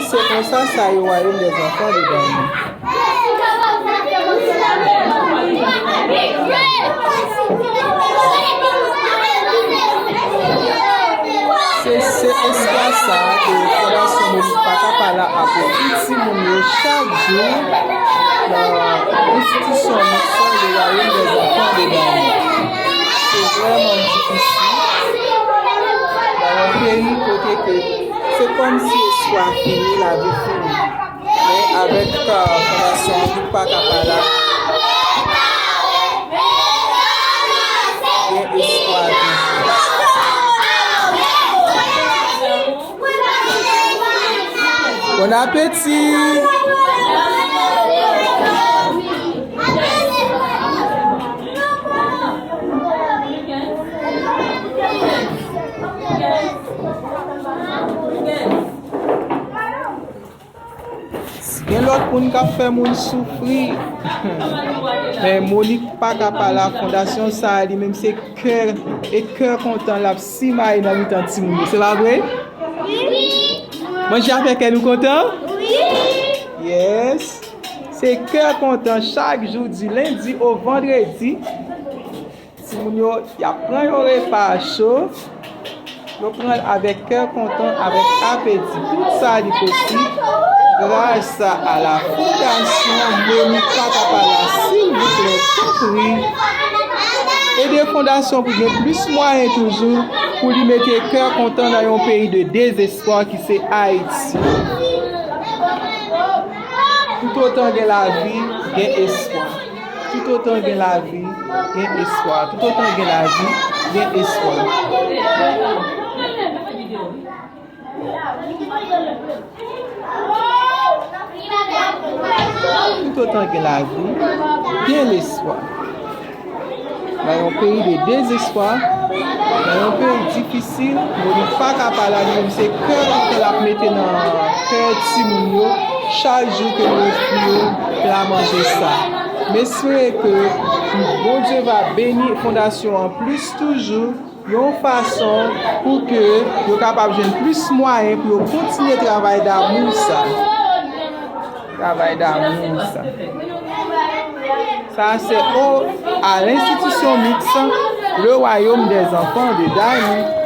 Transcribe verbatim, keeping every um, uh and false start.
Se konsa sa ye, Wayòm dèzanfan de Dani. Se, se espwa sa a ke Fondasyon Monique Pacapala ap ofri timoun yo chak jou nan enstitisyon Miks Le Royaume des Enfants de Dany. Se vrèman difisil nan yon peyi kote ke se kòmsi espwa fini, lavi fini. Men avèk, euh, Fondasyon Monique Pacapala, gen espwa toujou. Bon apeti! Gen lòt moun k ap fè moun soufri. Men Monique Pacapala, fondasyon sa a, li menm se kè, e kè kontan l ap simaye nan mitan timoun yo. Se pa vre? Manje a fè kè nou kontan? Yes. Se kè kontan chak jou, di lendi o vandredi. Timoun yo, y ap pran yon repa cho. Yo pran l avèk kè kontan, avèk apeti. Tout sa li posib gras a la Fondasyon Monique Pacapala. Silvouplè, tanpri, ede fondasyon pou gen plis mwayen toujou pou li mete kè kontan nan yon peyi de dezespwa ki se Ayiti. Toutotan gen lavi, gen espwa. Toutotan gen lavi, gen espwa. Toutotan gen lavi, gen espwa. Toutotan gen lavi, gen lespwa. Nan yon peyi de dezespwa, nan yon peyi difisil, Monique Pacapala li menm se kè kontan l ap mete nan kè timoun yo chak jou ke nou ofri yo pla manje sa. M espere ke Bondye va beni fondasyon an plis toujou, yon fason pou ke yo kapab jwenn plis mwayen pou yo kontinye travay damou sa. Travay damou sa. Sa se o, à l'institution Miks Le Royaume des Enfants de Dany.